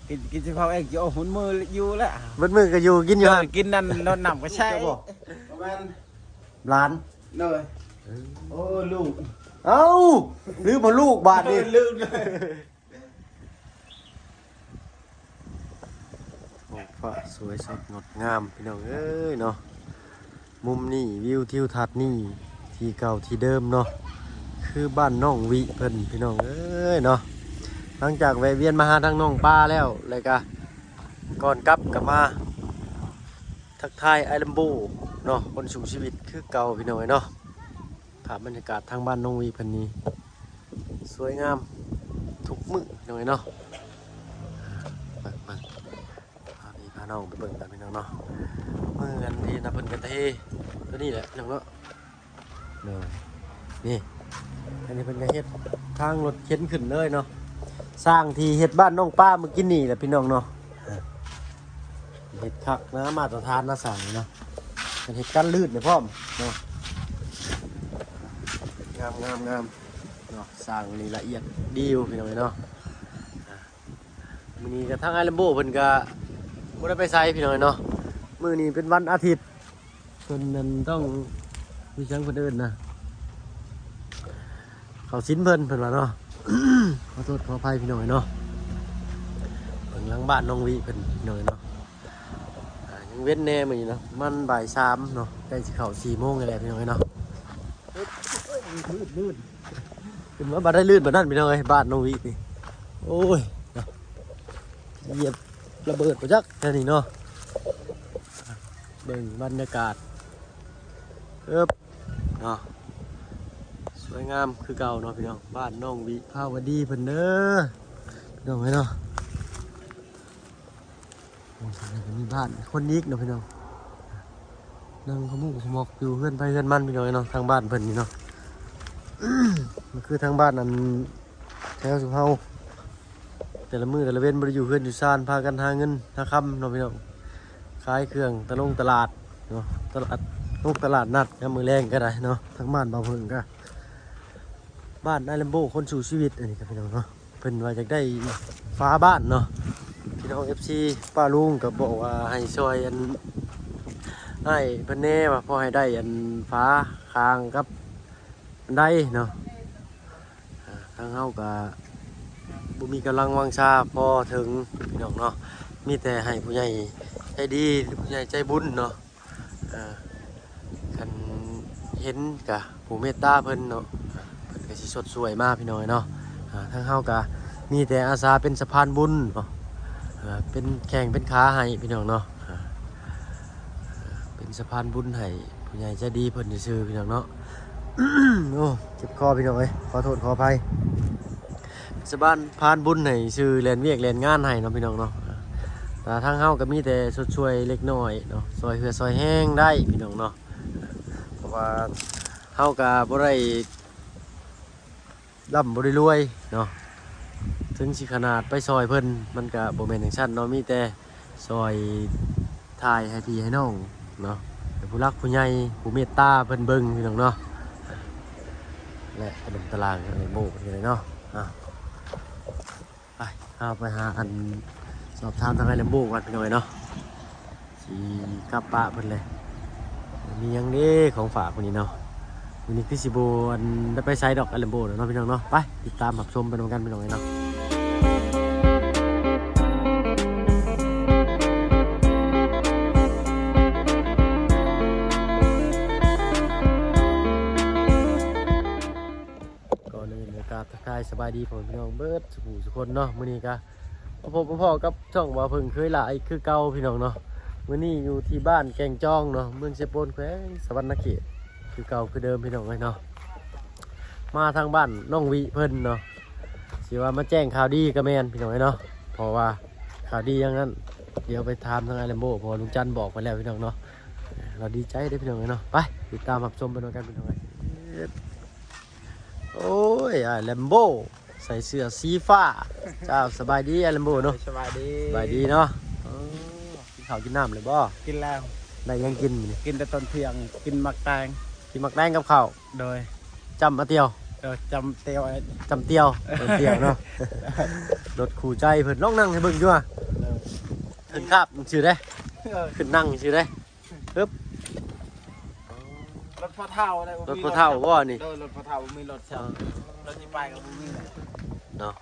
ກິນ ກິນຊິເຜົາເອງ ຊິເອົາຫຸ່ນມື້ຢູ່ແຫຼະ ເບິດມື້ກໍຢູ່ກິນຢູ່ ເອີ ຫັ້ນ ກິນນັ້ນ ລົດນ້ຳກໍໃຊ້ ປະມານຫຼານ ໂດຍ ເອີ ໂອ້ ລູກ ເອົ້າ ລືມເອົາລູກບາດນີ້ ເອີ ລືມເລີຍ. ທ້ອງຟ້າສວຍສົດງົດງາມພີ່ນ້ອງເອີຍເນາະ ມຸມນີ້ ວິວທິວທັດນີ້ ທີ່ເກົ່າທີ່ເດີມເນາະ ຄືບ້ານນ້ອງວິເພິ່ນພີ່ນ້ອງເອີຍເນາະ. ຫຼັງຈາກແວະວຽນມາຫາທາງນ້ອງປາແລ້ວ ແລ້ວກະກ່ອນກັບກໍມາທັກທາຍອ້າຍແລມໂບເນາະ ຄົນສູ້ຊີວິດຄືເກົ່າພີ່ນ້ອງເອີຍເນາະ. ພາບບັນຍາກາດທາງບ້ານນ້ອງວິເພິ່ນນີ້ ສວຍງາມທຸກມື້ພີ່ນ້ອງເອີຍເນາະ. ເບິ່ງ ເບິ່ງ ພາພີ່ພານ້ອງໄປເບິ່ງກັນພີ່ນ້ອງເນາະ. ມື້ອັນທີ່ນະເພິ່ນກະເທຕົວນີ້ແຫຼະພີ່ນ້ອງເນາະ. ໂດຍ ນີ້ ອັນນີ້ເພິ່ນກະເຮັດທາງລົດເຂັນຂຶ້ນເລີຍເນາະ. ຊ່າງທີ່ເຮັດບ້ານນ້ອງປາມື້ກີ້ນີ້ແຫຼະພີ່ນ້ອງເນາະ. ເຮັດຄັກນະ ມາດຕະຖານນະ ຊ່າງນີ້ເນາະ. ເພິ່ນເຮັດກັນລື່ນໄດ້ພ້ອມເນາະ. ງາມ ງາມ ງາມເນາະ. ຊ່າງນີ້ລະອຽດດີຢູ່ພີ່ນ້ອງເອີຍເນາະ. ມື້ນີ້ກະທາງອ້າຍແລມໂບເພິ່ນກະບໍ່ໄດ້ໄປໃສພີ່ນ້ອງເອີຍເນາະ. ມື້ນີ້ເປັນວັນອາທິດ ເພິ່ນນັ້ນຕ້ອງ ມີຫຍັງເພິ່ນເອີ້ນນະ ເຂົ້າສິນເພິ່ນ ເພິ່ນວ່າເນາະ. ຂໍໂທດຂໍອະໄພພີ່ນ້ອງເອີຍເນາະ. ເບິ່ງຫຼັງບ້ານນ້ອງວິເພິ່ນພີ່ນ້ອງເອີຍເນາະ. ອ່າ ຍັງເວັນແດ່ມື້ນີ້ເນາະ ປະມານບ່າຍສາມເນາະ ໃກ້ຊິເຂົ້າສີ່ໂມງນີ້ແຫຼະພີ່ນ້ອງເອີຍເນາະ. ຂຶ້ນມາບາດໄດ້ລື່ນບາດນັ້ນພີ່ນ້ອງເອີຍ ບ້ານນ້ອງວິນີ້ ໂອ້ຍເນາະ ຢຽບລະເບີດບໍ່ຈັກແຖວນີ້ເນາະ. ເບິ່ງບັນຍາກາດ ເອີບ ເນາະ ສວຍງາມຄືເກົ່າເນາະພີ່ນ້ອງ. ບ້ານນ້ອງວິພາວະດີເພິ່ນເດີພີ່ນ້ອງເອີຍເນາະ. ໂອ້ ທາງນີ້ກໍມີບ້ານຄົນອີກເນາະພີ່ນ້ອງ ນັ່ງຂະມຸກຂະໝອກຢູ່ເຮືອນໃຜເຮືອນມັນພີ່ນ້ອງເອີຍເນາະ. ທາງບ້ານເພິ່ນນີ້ເນາະ ມັນຄືທາງບ້ານອັນ ແຖວຊຸມເຮົາ ແຕ່ລະມື້ແຕ່ລະເວັນບໍ່ໄດ້ຢູ່ເຮືອນຢູ່ຊານ ພາກັນຫາເງິນຫາຄຳເນາະພີ່ນ້ອງ. ຂາຍເຄື່ອງຕະຫຼົງຕະຫຼາດເນາະ ຕະຫຼາດນົກຕະຫຼາດນັດ ຍາມມື້ແລງກໍໄດ້ເນາະ. ທາງບ້ານບ່າວເຜິ້ງກໍ ບ້ານອ້າຍແລມໂບຄົນສູ້ຊີວິດ ອັນນີ້ກໍພີ່ນ້ອງເນາະ. ເພິ່ນວ່າຢາກໄດ້ຝາບ້ານເນາະ ພີ່ນ້ອງເອັຟຊີ ປ້າລຸງກໍບອກວ່າໃຫ້ຊ່ອຍອັນ ອ້າຍເພິ່ນແດ່ ວ່າພໍໃຫ້ໄດ້ອັນຝາຂ້າງກັບອັນໃດເນາະ. ອ່າ ທາງເຮົາກະບໍ່ມີກຳລັງວັງຊາພໍເຖິງພີ່ນ້ອງເນາະ ມີແຕ່ໃຫ້ຜູ້ໃຫຍ່ໃຈດີ ຫຼື ຜູ້ໃຫຍ່ໃຈບຸນເນາະ ເອີ ຄັນເຫັນກະຜູ້ເມດຕາເພິ່ນເນາະ ເພິ່ນກະຊິຊົດຊ່ວຍມາພີ່ນ້ອງເນາະ. ອ່າ ທາງເຮົາກະມີແຕ່ອາສາເປັນສະພານບຸນເນາະ ເປັນແຂ້ງເປັນຂາໃຫ້ພີ່ນ້ອງເນາະ ເປັນສະພານບຸນໃຫ້ ຜູ້ໃຫຍ່ໃຈດີເພິ່ນຊື່ໆ ພີ່ນ້ອງເນາະ. ໂອ້ ເຈັບຄໍພີ່ນ້ອງເອີຍ ຂໍໂທດຂໍອະໄພ. ສະບານ ພານບຸນໃຫ້ຊື່ ແລ່ນວຽກແລ່ນງານໃຫ້ເນາະພີ່ນ້ອງເນາະ. ແຕ່ທາງເຮົາກໍມີແຕ່ຊົດຊ່ວຍເລັກນ້ອຍເນາະ ຊ່ອຍເຫື່ອຊ່ອຍແຮງໄດ້ພີ່ນ້ອງເນາະ ເພາະວ່າເຮົາກໍບໍ່ໄດ້ ລ່ຳບໍ່ໄດ້ລວຍເນາະ ເຖິງຊິຂະໜາດໄປຊ່ອຍເພິ່ນ ມັນກະບໍ່ແມ່ນຈັ່ງຊັ້ນເນາະ ມີແຕ່ຊ່ອຍຖ່າຍໃຫ້ພີ່ໃຫ້ນ້ອງເນາະ ໃຫ້ຜູ້ຫຼັກຜູ້ໃຫຍ່ ຜູ້ເມດຕາເພິ່ນເບິ່ງພີ່ນ້ອງເນາະ. ແລະ ຂະໜົມຕາລາງໃຫ້ໂບກເພິ່ນເລີຍເນາະ. ອ່ະ ໄປ ເຮົາໄປຫາອັນ ສອບຖາມທາງອ້າຍແລມໂບກ່ອນພີ່ນ້ອງເອີຍເນາະ. ຊິກັບປະເພິ່ນເລີຍ ມີຫຍັງເດ້ຂອງຝາກມື້ນີ້ເນາະ. ມື້ນີ້ຄືຊິບໍ່ອັນໄດ້ໄປໃສດອກ ອ້າຍແລມໂບເນາະພີ່ນ້ອງເນາະ. ໄປຕິດຕາມຮັບຊົມໄປນຳກັນພີ່ນ້ອງເອີຍເນາະ. ກ່ອນອື່ນກໍກາບທັກທາຍສະບາຍດີພໍ່ແມ່ພີ່ນ້ອງເບິດສູ່ຜູ້ສູ່ຄົນເນາະ. ມື້ນີ້ກໍ ມາພົບມາພໍ້ກັບຊ່ອງບ່າວເຜິ້ງເຄີຍຫຼາຍຄືເກົ່າພີ່ນ້ອງເນາະ. ມື້ນີ້ຢູ່ທີ່ບ້ານແກ່ງຈອງເນາະ ເມືອງເຊໂປນ ແຂວງສະຫວັນນະເຂດ ຄືເກົ່າຄືເດີມພີ່ນ້ອງເອີຍເນາະ. ມາທາງບ້ານນ້ອງວິເພິ່ນເນາະ ຊິວ່າມາແຈ້ງຂ່າວດີກໍແມ່ນພີ່ນ້ອງເອີຍເນາະ ເພາະວ່າຂ່າວດີຫຍັງນັ້ນ ດຽວໄປຖາມທາງອ້າຍແລມໂບ ເພາະວ່າລຸງຈັນບອກໄປແລ້ວພີ່ນ້ອງເນາະ. ລາວດີໃຈເດ້ພີ່ນ້ອງເອີຍເນາະ. ໄປຕິດຕາມຮັບຊົມໄປນຳກັນພີ່ນ້ອງເອີຍ. ໂອ້ຍ ອ້າຍແລມໂບ ໃສ່ເສື້ອສີຟ້າ. ເຈົ້າ ສະບາຍດີອ້າຍແລມໂບເນາະ. ສະບາຍດີ ສະບາຍດີເນາະ. ເອີ ກິນເຂົ້າກິນນ້ຳແລ້ວບໍ່? ກິນແລ້ວ. ໄດ້ຫຍັງກິນມື້ນີ້? ກິນແຕ່ຕອນທ່ຽງ ກິນໝາກແຕງ. ກິນໝາກແຕງກັບເຂົ້າ? ໂດຍ. ຈ້ຳອາຕຽວ? ເອີ ຈຳຕຽວ ຈຳຕຽວ ຈຳຕຽວເນາະ ລົດຄູ່ໃຈເພິ່ນ ລອງນັ່ງໃຫ້ເບິ່ງຢູ່ວ່າ ເອີ ຂຶ້ນຄາບຊື່ເດ້ ເອີ ຂຶ້ນນັ່ງຊື່ເດ້ ຮຶບ ລົດພໍ່ເຖົ້າເດ້ ລົດພໍ່ເຖົ້າບໍ່ນີ້? ໂດຍ ລົດພໍ່ເຖົ້າບໍ່ມີລົດໃຊ້ ເອີ ລົດຊິໄປກໍບໍ່ມີເນາະ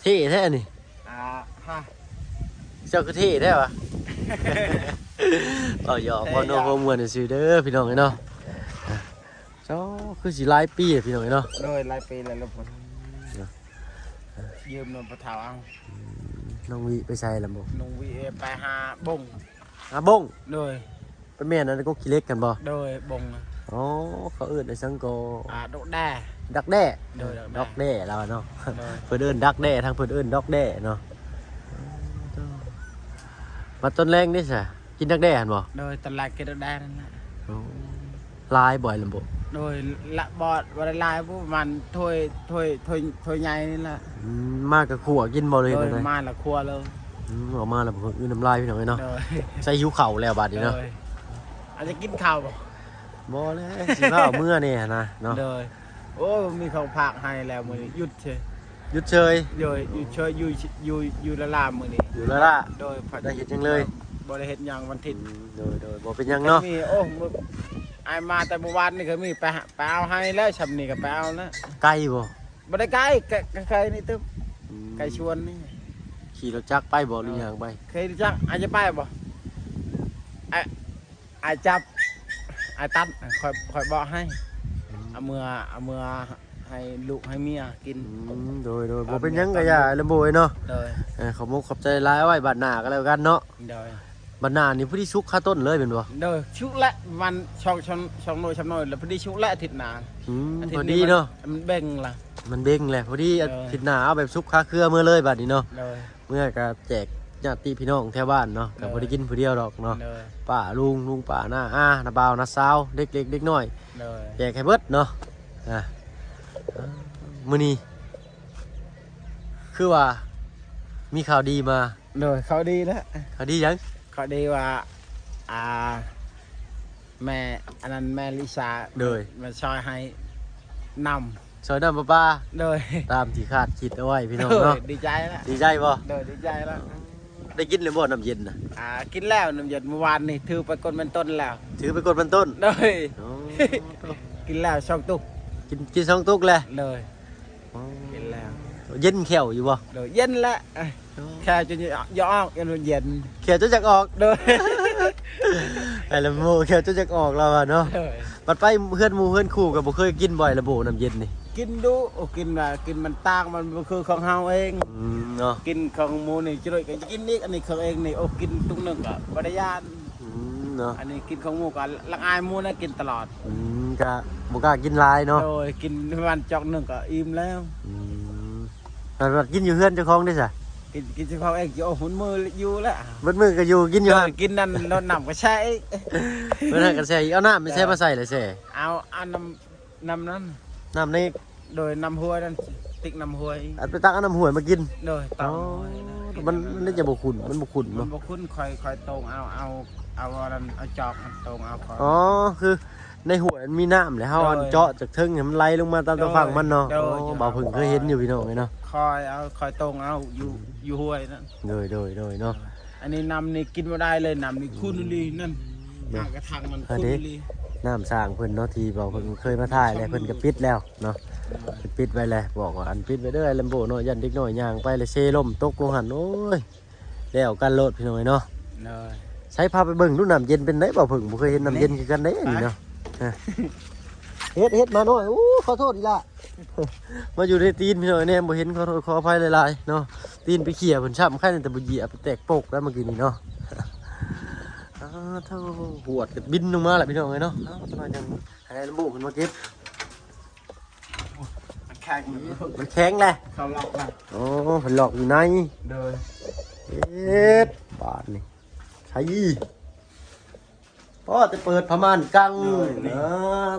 ເອີ ເທ່ແທ້ນີ້ ອ່າ ຮະ ເຈົ້າຄືເທ່ແທ້ຫວາ ເວົ້າຫຍອກ ເວົ້າໂນ້ ເວົ້າມ່ວນຊື່ເດີພີ່ນ້ອງເອີຍເນາະ ເຈົ້າຄືຊິຫຼາຍປີພີ່ນ້ອງເອີຍເນາະ ໂດຍ ຫຼາຍປີແລ້ວ ເນາະ ຢືມນຳພໍ່ເຖົ້າເອົາ ອືມ ນ້ອງວິໄປໃສລະບໍ່? ນ້ອງວິໄປຫາບົງ ຫາບົງ ໂດຍ ໄປແມ່ນອັນກົກຂີ້ເຫຼັກຫັ້ນບໍ່? ໂດຍ ບົງນະ ອໍ ເຂົາເອີ້ນຫຍັງຊັ້ນກໍ ອ່າ ດັກແດ້ ດັກແດ້ ໂດຍ ດັກແດ້ ດັກແດ້ລາວເນາະ ໂດຍ ເພິ່ນເອີ້ນດັກແດ້ ທາງເພິ່ນເອີ້ນດັອກແດ້ເນາະ ມາຕອນແລງເດ້ຊະ ກິນດັກແດ້ຫັ້ນບໍ່? ໂດຍ ຕອນແລງກິນດັກແດ້ນັ້ນແຫຼະ ໂອ້ ຫຼາຍບໍ່ລຳໂບ? ໂດຍ ລະ ບໍ່ ບໍ່ໄດ້ຫຼາຍ ປະມານຖ້ວຍ ຖ້ວຍ ຖ້ວຍ ຖ້ວຍໃຫຍ່ນີ້ແຫຼະ ອືມ ມາກະຂົ້ວກິນບໍ່ ຫຼື ໂດຍ ຈັ່ງໃດ? ມາລະຂົ້ວເລີຍ ອືມ ອອກມາລະເພິ່ນອື່ນນ້ຳລາຍພີ່ນ້ອງເອີຍເນາະ ໂດຍ ໃສ່ຫິວເຂົ້າແລ້ວບາດນີ້ເນາະ ໂດຍ ອາດຈະກິນເຂົ້າບໍ່? ບໍ່ແລ້ວ ຊິພາເມືອແດ່ຫັ້ນນະເນາະ ໂດຍ ໂອ້ ມີເຂົ້າພາກໃຫ້ແລ້ວມື້ນີ້ ອືມ ຢຸດເຊີຍ ຢຸດເຊີຍ ໂດຍ ຢຸດເຊີຍ ຢູ່ ຢູ່ ຢູ່ລະລາມື້ນີ້ ຢູ່ລະລາ ໂດຍ ບໍ່ໄດ້ເຮັດຫຍັງເລີຍ ບໍ່ໄດ້ເຮັດຫຍັງວັນທິດ ອືມ ໂດຍ ໂດຍ ບໍ່ເປັນຫຍັງເນາະ ມີ ໂອ້ ມື້ ອ້າຍມາແຕ່ມື້ວານນີ້ກໍມີ ໄປຫາ ໄປເອົາໃຫ້ແລ້ວ ຊ່ຳນີ້ກໍໄປເອົາແລ້ວ ໄກບໍ່? ບໍ່ໄດ້ໄກ ໃກ້ ໃກ້ໆນີ້ຕຶບ ອືມ ໃກ້ສວນນີ້ ຂີ່ລົດຈັກໄປບໍ່ ຫຼື ເອີ ຍ່າງໄປ? ເຄີຍຮູ້ຈັກ ອາດຈະໄປບໍ່? ອ້າຍ ອ້າຍຈັບ ອ້າຍຕັດ ຂ້ອຍ ຂ້ອຍເບາະໃຫ້ ອືມ ເອົາເມືອ ເອົາເມືອໃຫ້ລູກໃຫ້ເມຍກິນ ອືມ ໂດຍ ໂດຍ ບໍ່ເປັນຫຍັງກະຢ່າ ລຳໂບເນາະ ໂດຍ ເອີ ຂອບມຸກຂອບໃຈຫຼາຍ ເອົາໄວ້ບາດໜ້າກໍແລ້ວກັນເນາະ ໂດຍ ບາດໜ້ານີ້ພໍດີສຸກຄາຕົ້ນເລີຍແມ່ນບໍ່? ໂດຍ ສຸກແລ້ວ ປະມານສອງ ສອງ ສອງໜ່ວຍ ສາມໜ່ວຍ ແລ້ວພໍດີສຸກແລ້ວ ອາທິດໜ້າ ອືມ ອາທິດນີ້ ພໍດີເນາະ ມັນ ມັນເບັ່ງລະ ມັນເບັ່ງແລ້ວ ພໍດີ ໂດຍ ອາທິດໜ້າເອົາແບບສຸກຄາເຄືອເມືອເລີຍບາດນີ້ເນາະ ໂດຍ ເມືອກະແຈກຍາດຕິພີ່ນ້ອງແຖວບ້ານເນາະ ກະບໍ່ໄດ້ກິນຜູ້ດຽວດອກເນາະ ໂດຍ ປ້າລຸງ ລຸງປ້າ ນ້າອາ ນ້າບ່າວ ນ້າສາວ ເດັກເລັກເດັກນ້ອຍ ໂດຍ ແຈກໃຫ້ເບິດເນາະ ອ່າ ມື້ນີ້ຄືວ່າມີຂ່າວດີມາ ໂດຍ ຂ່າວດີແລ້ວ ຂ່າວດີຫຍັງ? ຂ່າວດີວ່າ ອ່າ ແມ່ ອັນນັ້ນແມ່ລິຊາ ໂດຍ ມາຊ່ອຍໃຫ້ນ້ຳ ຊ່ອຍນ້ຳປະປາ ໂດຍ ຕາມທີ່ຄາດຄິດເອົາໄວ້ພີ່ນ້ອງເນາະ ໂດຍ ດີໃຈລະ ດີໃຈບໍ່? ໂດຍ ດີໃຈລະ ໄດ້ກິນແລ້ວບໍ່ນ້ຳເຢັນນະ? ອ່າ ກິນແລ້ວນ້ຳເຢັນ ມື້ວານນີ້ຖືໄປກົດແມ່ນຕົ້ນແລ້ວ ຖືໄປກົດແມ່ນຕົ້ນ ໂດຍ ໂອ້ ກິນແລ້ວສອງຕຸກ ກິນ ກິນສອງຕຸກແລ້ວ ໂດຍ ອໍ ກິນແລ້ວ ເຢັນແຂ້ວຢູ່ບໍ່? ໂດຍ ເຢັນແຫຼະ ອໍ ແຂ້ວຈົນຢາກອອກ ເຢັນ ແຂ້ວຈົນຢາກອອກ ໂດຍ ໄອ້ລະໂມ ແຂ້ວຈົນຢາກອອກແລ້ວວ່າເນາະ ໂດຍ ບັດໄປເຮືອນໝູ່ເຮືອນຄູ່ກໍບໍ່ເຄີຍກິນບໍ່ ໄອ້ລະໂມ ນ້ຳເຢັນນີ້? ກິນດຸ ໂອ້ ກິນວ່າ ກິນມັນຕ່າງ ມັນບໍ່ຄືຂອງເຮົາເອງ ອືມ ເນາະ ກິນຂອງໝູ່ນີ້ຈະດ້ວຍກໍກິນອີກ ອັນນີ້ຂອງເອງນີ້ ໂອ້ ກິນຕຸກໜຶ່ງກໍບໍ່ໄດ້ຢ້ານ ອືມ ເນາະ ອັນນີ້ກິນຂອງໝູ່ກໍລະອາຍໝູ່ນະ ກິນຕະຫຼອດ ອືມ ກະບໍ່ກ້າກິນຫຼາຍເນາະ ໂດຍ ກິນປະມານຈອກໜຶ່ງກໍອີ່ມແລ້ວ ອືມ ແລ້ວກິນຢູ່ເຮືອນເຈົ້າຂອງເດ້ຊະ? ກິນ ກິນເຈົ້າຂອງເອງ ໂອ້ ໝົດມື້ຢູ່ແລ້ວ ໝົດມື້ກໍຢູ່ກິນຢູ່ ໂດຍ ຫັ້ນ ກິນນັ້ນ ໂດນນ້ຳກະແຊ່ອີກ ເພິ່ນໃຫ້ກະແຊ່ອີກ ເອົານ້ຳໄປໃສ່ ເອີ ມາໃສ່ລະແຊ່ ເອົາ ເອົານ້ຳ ນ້ຳນັ້ນ ນ້ຳໃນ ໂດຍ ນ້ຳຫ້ວຍນັ້ນ ຕິກນ້ຳຫ້ວຍ ອັນໄປຕັກເອົານ້ຳຫ້ວຍມາກິນ ໂດຍ ຕັກນ້ຳຫ້ວຍ ອໍ ມັນ ມັນຈະບໍ່ຂຸ້ນ ມັນບໍ່ຂຸ້ນ ມັນບໍ່ຂຸ້ນ ຂ້ອຍ ຂ້ອຍໂຕ່ງເອົາ ເອົາ ເອົາອັນນັ້ນ ເອົາຈອກຫັ້ນໂຕ່ງເອົາ ຂ້ອຍ ອໍ ຄືໃນຫ້ວຍມັນມີນ້ຳແຫຼະ ເຮົາ ໂດຍ ອັນເຈາະຈາກເທິງໃຫ້ມັນໄຫຼລົງມາຕາມ ໂດຍ ຕາຝັ່ງມັນເນາະ ໂດຍ ອໍ ບ່າວເຜິ້ງເຄີຍເຫັນຢູ່ພີ່ນ້ອງເອີຍເນາະ ຂ້ອຍເອົາ ຂ້ອຍໂຕ່ງເອົາຢູ່ ຢູ່ຫ້ວຍນັ້ນ ໂດຍ ໂດຍ ໂດຍເນາະ ອັນນີ້ນ້ຳນີ້ກິນບໍ່ໄດ້ເລີຍ ນ້ຳນີ້ຂຸ້ນອີ່ຫຼີນັ້ນ ອືມ ຫາກະທັງມັນຂຸ້ນອີ່ຫຼີ ນ້ຳສ້າງເພິ່ນເນາະ ທີ່ເວົ້າເພິ່ນເຄີຍມາຖ່າຍແລ້ວ ເພິ່ນກໍປິດແລ້ວເນາະ ເພິ່ນປິດໄວ້ແລ້ວ ບອກວ່າ ອັນປິດໄວ້ເດີ ໄອ້ລຳໂບເນາະ ຢ້ານເດັກນ້ອຍຍ່າງໄປແລ້ວເຊລົ້ມຕົກລົງຫັ້ນ ໂອ້ຍ ແລ້ວກັນໂລດພີ່ນ້ອງເອີຍເນາະ ໂດຍ ໃສພາໄປເບິ່ງດູນ້ຳເຢັນເປັນໃດ ບໍ່ເພິ່ງບໍ່ເຄີຍເຫັນນ້ຳເຢັນຄືກັນເດ້ ນີ້ເນາະ ເຮັດ ເຮັດ ມານ້ອຍ ໂອ້ ຂໍໂທດອີກລະ ມາຢູ່ໃນຕີນພີ່ນ້ອງເອີຍ ແນມບໍ່ເຫັນ ຂໍໂທດຂໍອະໄພຫຼາຍໆເນາະ ຕີນໄປເຂຍເພິ່ນຊ້ຳ ໄຄແຕ່ບໍ່ຢຽບ ແຕກໂປກແລ້ວເມື່ອກີ້ນີ້ເນາະ ອ້າ ໂທ້ ຫວດກໍບິນລົງມາແລ້ວພີ່ນ້ອງເອີຍເນາະ ເອົາ ຈັກໜ້ອຍຈັ່ງໃຫ້ລຳໂບເພິ່ນມາເກັບ ມັນແຂງ ມັນແຂງແຫຼະ ເຂົາລັອກລະ ໂອ້ ເພິ່ນລັອກຢູ່ໃນ ໂດຍ ເຮັດ ບາດນີ້ ໃສ່ ພໍແຕ່ເປີດຜ້າມ່ານກັ້ງ ໂດຍ ເອີ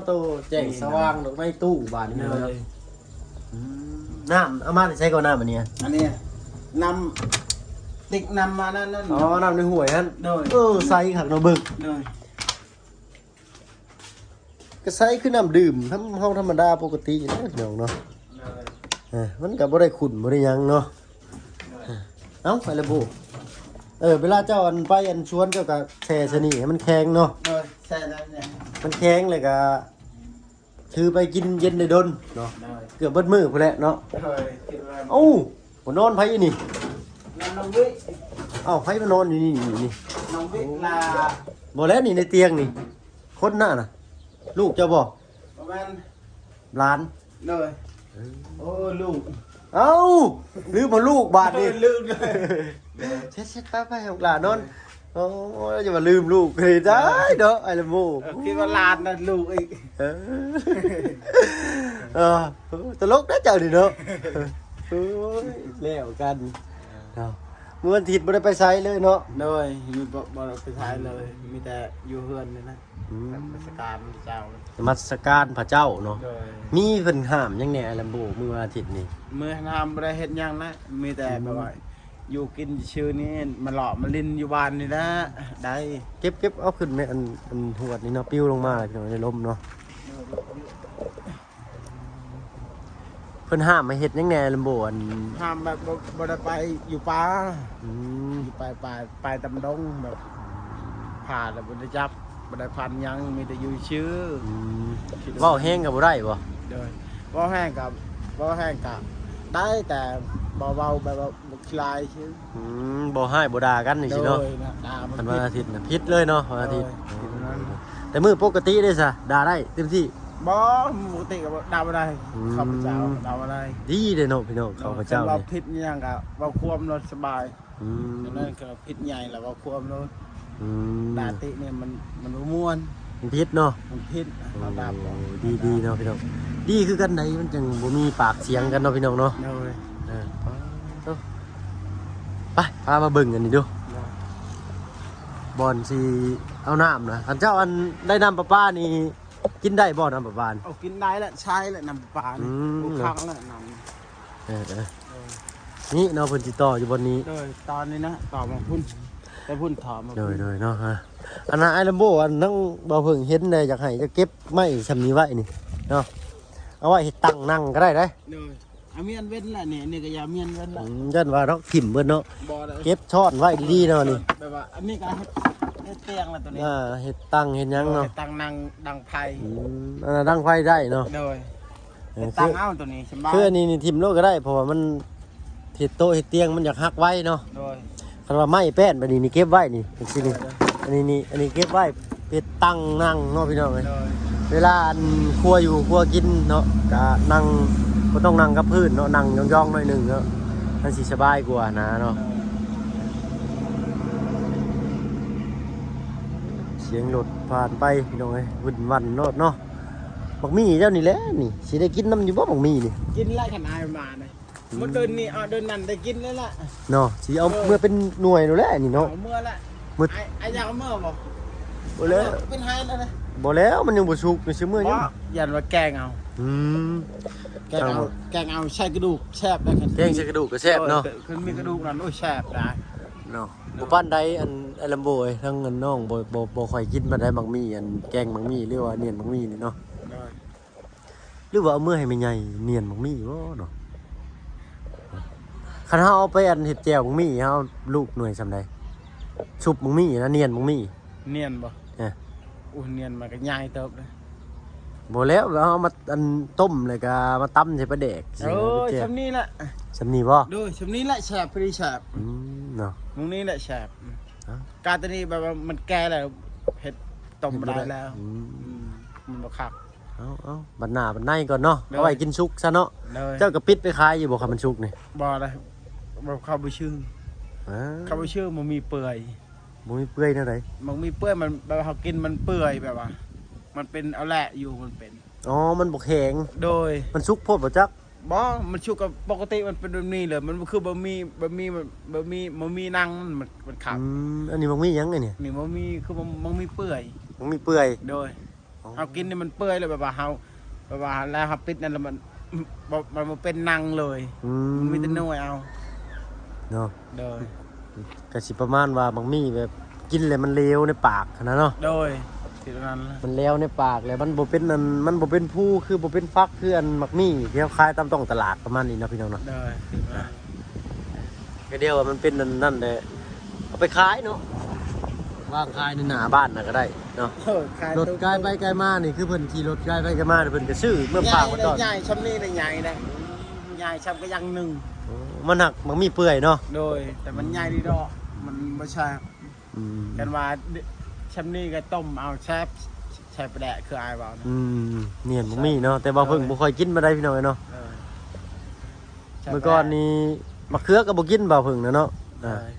ໂຕ ແຈ້ງສະຫວ່າງດອກໄມ້ຕູ້ບາດນີ້ ໂດຍ ເນາະ ອືມ ນ້ຳເອົາມາແຕ່ໃສກໍນ້ຳອັນນີ້ ອັນນີ້ນ້ຳ ຕິກນ້ຳມານັ້ນ ອໍ ນ້ຳໃນຫ້ວຍຫັ້ນ ໂດຍ ເອີ ໃສຄັກເນາະ ເບິ່ງ ໂດຍ ກໍໃສຄືນ້ຳດື່ມທຳ ເຮົາທຳມະດາປົກກະຕິເດ້ພີ່ນ້ອງເນາະ. ໂດຍ ເອີ ມັນກໍບໍ່ໄດ້ຂຸ້ນບໍ່ໄດ້ຫຍັງເນາະ. ໂດຍ ເອົ້າ ໄປລະໂບ. ເອີ ເວລາເຈົ້າອັນໄປອັນສວນ ເຈົ້າກໍແຊ່ໃສ່ນີ້ໃຫ້ມັນແຂງເນາະ. ໂດຍ ແຊ່ໄດ້ນີ້ ມັນແຂງແລ້ວກໍ ຖືໄປກິນເຢັນໄດ້ດົນເນາະ. ໂດຍ ເກືອບເບິດມື້ພຸ້ນແຫຼະເນາະ. ໂດຍ ຄິດວ່າ ເອົ້າ ບໍ່ນອນໃຜອີ່ນີ້? ນອນນ້ອງວິ. ເອົ້າ ໃຜມານອນຢູ່ນີ້ ຢູ່ນີ້? ນ້ອງວິລາ. ບໍ່ແລ້ວນີ້ໃນຕຽງນີ້ ຄົນນັ້ນນະ ລູກເຈົ້າບໍ່? ບໍ່ແມ່ນ ຫຼານ. ໂດຍ ເອີ ໂອ້ ລູກ. ເອົ້າ ລືມເອົາລູກບາດນີ້. ເອີ ລືມເລີຍ. ເຊັດໆ ໄປໆ ໃຫ້ລູກຫຼານນອນ. ໂອ້ຍ ຢ່າວ່າລືມລູກເລີຍໄດ້ເນາະ ໄອ້ລຳໂບ. ເອີ ຄິດວ່າຫຼານນະລູກອີກ. ເອີ ເອີ ຕະຫຼົກເດ້ເຈົ້ານີ້ເນາະ. ໂອ້ຍ ແລ້ວກັນເນາະ. ມື້ວັນອາທິດບໍ່ໄດ້ໄປໃສເລີຍເນາະ. ໂດຍ ມີ ບໍ່ ບໍ່ໄດ້ໄປໃສເລີຍ ມີແຕ່ຢູ່ເຮືອນນີ້ນະ. ອືມ ນະມັດສະການພະເຈົ້າ ນະມັດສະການພະເຈົ້າເນາະ. ໂດຍ ມີເພິ່ນຫ້າມຫຍັງແດ່ ໄອ້ລຳໂບ ມື້ວັນອາທິດນີ້? ມື້ຫ້າມບໍ່ໄດ້ເຮັດຫຍັງນະ ມີແຕ່ ອືມ ແບບວ່າຢູ່ກິນຊື່ໆນີ້ ມາເລາະມາຫຼິ້ນຢູ່ບ້ານນີ້ແຫຼະ. ໄດ້ ເກັບ ເກັບເອົາຂຶ້ນແມ່ ອັນ ອັນຫວດນີ້ເນາະ ປິວລົງມາພີ່ນ້ອງ ໃນລົມເນາະ. ໂດຍ ເພິ່ນຫ້າມໃຫ້ເຮັດຫຍັງແດ່ ລຳໂບ? ອັນ ຫ້າມແບບບໍ່ ບໍ່ໄດ້ໄປຢູ່ປ່າ. ອືມ ຢູ່ໄປ ໄປ ໄປຕາມດົງ ແບບຜ່າແລ້ວບໍ່ໄດ້ຈັບ ບໍ່ໄດ້ຟັນຫຍັງ ມີແຕ່ຢູ່ຊື່. ອືມ ເວົ້າແຮງກໍບໍ່ໄດ້ບໍ່? ໂດຍ ເວົ້າແຮງກໍ ເວົ້າແຮງກໍໄດ້ ແຕ່ບໍ່ເວົ້າແບບວ່າ ບໍ່ຂີ້ລາຍຊື່. ອືມ ບໍ່ຮ້າຍບໍ່ດ່າກັນຈັ່ງຊີ້ເນາະ. ໂດຍ ນະ ດ່າມັນ ຄັນວັນອາທິດນະ ຜິດເລີຍເນາະ ວັນອາທິດ. ໂດຍ ຜິດນັ້ນ ແຕ່ມື້ປົກກະຕິເດ້ຊະ ດ່າໄດ້ເຕັມທີ່? ບໍ່ ມື້ປົກກະຕິກໍບໍ່ ດ່າບໍ່ໄດ້. ອືມ ຂ້າພະເຈົ້າດ່າບໍ່ໄດ້. ດີເດ້ເນາະ ພີ່ນ້ອງ ເອີ ຂ້າພະເຈົ້າ ຄັນວ່າຜິດຫຍັງກໍເວົ້າຄວາມໂລດ ສະບາຍ. ອືມ ອັນນັ້ນກໍຜິດໃຫຍ່ລະ ເວົ້າຄວາມໂລດ. ອືມ ດ່າຕິນີ້ມັນ ມັນບໍ່ມ່ວນ ມັນຜິດເນາະ. ມັນຜິດ ເຮົາດ່າບໍ່ ໂອ້ ດີໆເນາະພີ່ນ້ອງ ດີຄືກັນໃດ ມັນຈັ່ງບໍ່ມີປາກສຽງກັນເນາະພີ່ນ້ອງເນາະ. ໂດຍ ເອີ ໄປ ພາມາເບິ່ງອັນນີ້ດູ ບ່ອນຊິເອົານ້ຳນະ. ຄັນເຈົ້າອັນໄດ້ນ້ຳປະປານີ້ ກິນໄດ້ບໍ່ ນ້ຳປະປາ? ເອົາ ກິນໄດ້ແຫຼະ ໃຊ້ແຫຼະ ນ້ຳປະປານີ້. ອືມ ໂອ້ ຄັກແຫຼະນ້ຳ. ເອີ ເອີ ເອີ ນີ້ເນາະ ເພິ່ນຊິຕໍ່ຢູ່ບ່ອນນີ້. ໂດຍ ຕໍ່ນີ້ນະ ຕໍ່ມາພຸ້ນ ໄປພຸ້ນ ຕໍ່ມາພຸ້ນ. ໂດຍ ໂດຍເນາະ. ອັນນັ້ນ ອ້າຍລຳໂບ ອັນນັ້ນ ບໍ່ເພິ່ງເຫັນແດ່ ຢາກໃຫ້ເຈົ້າເກັບໄມ້ຊ່ຳນີ້ໄວ້ນີ້ເນາະ ເອົາໄວ້ເຮັດຕັ່ງນັ່ງກໍໄດ້ເດ້. ໂດຍ ອາ ມ້ຽນເວັ້ນລະນີ້ ນີ້ກໍຢ່າມ້ຽນເວັ້ນລະ. ອືມ ຢ້ານວ່າດອກຖິ້ມເບິດເນາະ. ບໍ່ເດ້ ເກັບຊ້ອນໄວ້ດີໆເນາະນີ້ ແບບວ່າ ອັນນີ້ກໍເຮັດ ເຮັດຕຽງລະໂຕນີ້. ອ່າ ເຮັດຕັ່ງເຮັດຫຍັງເນາະ ເຮັດຕັ່ງນັ່ງ ດັງໄຟ. ອືມ ອັນນັ້ນດັງໄຟໄດ້ເນາະ. ໂດຍ ເອີ ເຮັດຕັ່ງເອົາໂຕນີ້ສະບາຍ. ຄືອັນນີ້ນີ້ຖິ້ມໂລດກໍໄດ້ ເພາະວ່າມັນເຮັດໂຕະເຮັດຕຽງມັນຢາກຫັກໄວເນາະ. ໂດຍ ຄັນວ່າໄມ້ແປ້ນແບບນີ້ນີ້ເກັບໄວ້ນີ້ ຈັ່ງຊີ້ນີ້. ໂດຍ ອັນນີ້ນີ້ ອັນນີ້ເກັບໄວ້ເຮັດຕັ່ງນັ່ງເນາະ ພີ່ນ້ອງເອີຍ. ໂດຍ ເວລາອັນຄົວຢູ່ຄົວກິນເນາະ ກະນັ່ງ ບໍ່ຕ້ອງນັ່ງກັບພື້ນເນາະ ນັ່ງຢອງໆໜ້ອຍໜຶ່ງເນາະ ມັນຊິສະບາຍກວ່ານະເນາະ. ໂດຍ ສຽງລົດຜ່ານໄປ ພີ່ນ້ອງເອີຍ ວຸ້ນວັ່ນໂລດເນາະ. ບັກໝີ່ເຈົ້ານີ້ແຫຼະນີ້ ຊິໄດ້ກິນນຳຢູ່ບໍ່ບັກໝີ່ນີ້? ກິນແລ້ວ ຄັນອ້າຍມານະ. ອືມ ໝົດເດືອນນີ້ ເອົາເດືອນນັ້ນໄດ້ກິນແລ້ວລະເນາະ. ຊິເອົາ ເອີ ເມືອເປັນໜ່ວຍໂລດແຫຼະນີ້ເນາະ. ເອົາເມືອລະ. ໝົດ ອ້າຍ ອ້າຍຢາກເອົາເມືອບໍ່? ບໍ່ແລ້ວ ເອີ ເປັນໄຮແລ້ວນະ. ບໍ່ແລ້ວ ມັນຍັງບໍ່ສຸກ ມັນຊິເມືອຫຍັງ? ບໍ່ ຢ້ານວ່າແກງເອົາ. ອືມ ແກງເອົາ ແກງເອົາໃສ່ກະດູກແຊບເດ້. ແກງໃສ່ກະດູກກໍແຊບເນາະ. ໂດຍ ຄັນມີກະດູກນັ້ນ ໂອ້ຍ ແຊບຫຼາຍເນາະ. ໂດຍ ບໍ່ປານໃດ ອັນ ອັນລຳໂບເອີຍ ທັງອັນນ້ອງບໍ່ ບໍ່ ບໍ່ຄ່ອຍກິນປານໃດ ໝາກໝີ່ ອັນແກງໝາກໝີ່ ຫຼືວ່າໜຽນໝາກໝີ່ນີ້ເນາະ. ໂດຍ ຫຼືວ່າເອົາເມືອໃຫ້ແມ່ໃຫຍ່ໜຽນໝາກໝີ່ບໍ່ເນາະ? ຄັນເຮົາເອົາໄປອັນເຮັດແຈ່ວໝາກໝີ່ ເຮົາລູກໜ່ວຍສ່ຳໃດ? ຊຸບໝາກໝີ່ນະ ໜຽນໝາກໝີ່. ໜຽນບໍ່? ເອີ ໂອ້ ໜຽນມັນກໍໃຫຍ່ເຕີບເດ້. ບໍ່ແລ້ວ ເຮົາມາອັນຕົ້ມ ແລ້ວກໍມາຕຳໃສ່ປາແດກ. ໂອ້ຍ ສ່ຳນີ້ແຫຼະ ສ່ຳນີ້ບໍ່? ໂດຍ ສ່ຳນີ້ແຫຼະແຊບ ພໍດີແຊບ. ອືມ ເນາະ ໝາກນີ້ແຫຼະແຊບ. ອາ ກາໂຕນີ້ແບບວ່າມັນແກ່ແລ້ວ ເຮັດຕົ້ມບໍ່ໄດ້ແລ້ວ. ອືມ ອືມ ມັນບໍ່ຄັກ. ເອົາໆ ບັດໜ້າບັດໃນກ່ອນເນາະ. ໂດຍ ເອົາໄວ້ກິນສຸກຊະເນາະ. ໂດຍ ເຈົ້າກໍປິດໄປຂາຍຢູ່ບໍ່ ຄັນມັນສຸກນີ້? ບໍ່ໄດ້ ບໍ່ ເຂົາບໍ່ຊື່. ເອີ ເຂົາບໍ່ຊື່ ໝາກໝີ່ເປື່ອຍ. ໝາກໝີ່ເປື່ອຍແນວໃດ? ໝາກໝີ່ເປື່ອຍ ມັນແບບເຮົາກິນມັນເປື່ອຍ ແບບວ່າມັນເປັນເອົາແຫຼະຢູ່ ມັນເປັນ ອໍ ມັນບໍ່ແຂງ. ໂດຍ ມັນສຸກໂພດບໍ່ຈັກ. ບໍ່ ມັນສຸກກໍປົກກະຕິ ມັນເປັນແບບນີ້ເລີຍ ມັນບໍ່ຄືບະໝີ່ ບະໝີ່ ບະໝີ່ ບະໝີ່ນັ່ງ ມັນ ມັນຄັກ. ອືມ ອັນນີ້ໝາກໝີ່ຫຍັງອັນນີ້? ນີ້ໝາກໝີ່ ຄືໝາກ ໝາກໝີ່ເປື່ອຍ. ໝາກໝີ່ເປື່ອຍ. ໂດຍ ອໍ ເຮົາກິນນີ້ມັນເປື່ອຍແລ້ວ ແບບວ່າເຮົາ ແບບວ່າແລ້ວເຮົາປິດນັ້ນແລ້ວ ມັນ ບໍ່ ມັນບໍ່ເປັນນັ່ງເລີຍ. ອືມ ມັນມີແຕ່ໜ່ວຍເອົາເນາະ. ໂດຍ ກໍຊິປະມານວ່າໝາກໝີ່ແບບກິນແລ້ວມັນເຫຼວໃນປາກຫັ້ນນະເນາະ. ໂດຍ ຄືນັ້ນແຫຼະ ມັນແລ້ວໃນປາກແລ້ວ ມັນບໍ່ເປັນອັນ ມັນບໍ່ເປັນພູ ຄືບໍ່ເປັນຝັກ ຄືອັນໝາກໝີ່ທີ່ເຮົາຂາຍຕາມທ້ອງຕະຫຼາດປະມານນີ້ເນາະ ພີ່ນ້ອງເນາະ. ໂດຍ ຄືນັ້ນ ກໍດຽວວ່າມັນເປັນອັນນັ້ນແຫຼະ ເອົາໄປຂາຍເນາະ ວາງຂາຍໃນໜ້າບ້ານນະກໍໄດ້ເນາະ. ເອີ ຂາຍ ລົດກາຍໄປກາຍມານີ້ ຄືເພິ່ນຂີ່ລົດກາຍໄປກາຍມາ ເພິ່ນກໍຊື້ເມືອຝາກໄວ້ກ່ອນ. ໃຫຍ່ ໃຫຍ່ຊ່ຳນີ້ນະ ໃຫຍ່ເດ້ ໃຫຍ່ຊ່ຳກະຍັງໜຶ່ງ. ໂອ້ ມັນຫາກມັນມີເປື່ອຍເນາະ. ໂດຍ ແຕ່ມັນໃຫຍ່ດີດອກ ມັນບໍ່ໃຊ່ ອືມ ຄັນວ່າຊ່ຳນີ້ກໍຕົ້ມເອົາແຊບ ໃສ່ປາແດກ ຄືອ້າຍເວົ້ານະ. ອືມ ໜຽນບໍ່ມີເນາະ ແຕ່ບ່າວເພິ່ງ ໂດຍ ບໍ່ຄ່ອຍກິນປານໃດ ພີ່ນ້ອງເອີຍເນາະ. ເອີ ແຊບ ເມື່ອກ່ອນນີ້ ປາແດກ ໝາກເຂືອກໍບໍ່ກິນບ່າວເພິ່ງນະເນາະ. ໂດຍ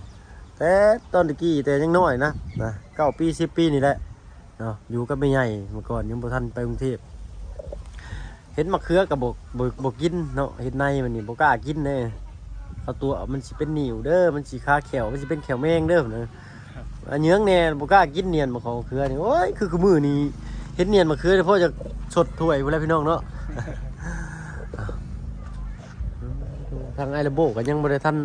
ແຕ່ຕອນຕະກີ້ ແຕ່ຍັງນ້ອຍນະ ນະ ເກົ້າປີ ສິບປີນີ້ແຫຼະເນາະ ຢູ່ກັບແມ່ໃຫຍ່. ເມື່ອກ່ອນຍັງບໍ່ທັນໄປກຸງເທບ ເຫັນໝາກເຂືອກໍບໍ່ ບໍ່ ບໍ່ກິນເນາະ ເຫັນໃນມັນນີ້ບໍ່ກ້າກິນເດ້ ເຂົາຕົວະ ມັນຊິເປັນໜິວເດີ ມັນຊິຄາແຂ້ວ ມັນຊິເປັນແຂ້ວແມງເດີ ເອີ ອັນເຍືອງແດ່ ບໍ່ກ້າກິນ ໜຽນໝາກຂອງເຂືອນີ້. ໂອ້ຍ ຄື ຄືມື້ນີ້ເຫັນໜຽນໝາກເຂືອນີ້ ພໍຈະຊົດຖ້ວຍພຸ້ນແຫຼະ ພີ່ນ້ອງເນາະ. ທາງອ້າຍແລມໂບກໍຍັງບໍ່ໄດ້ທັນ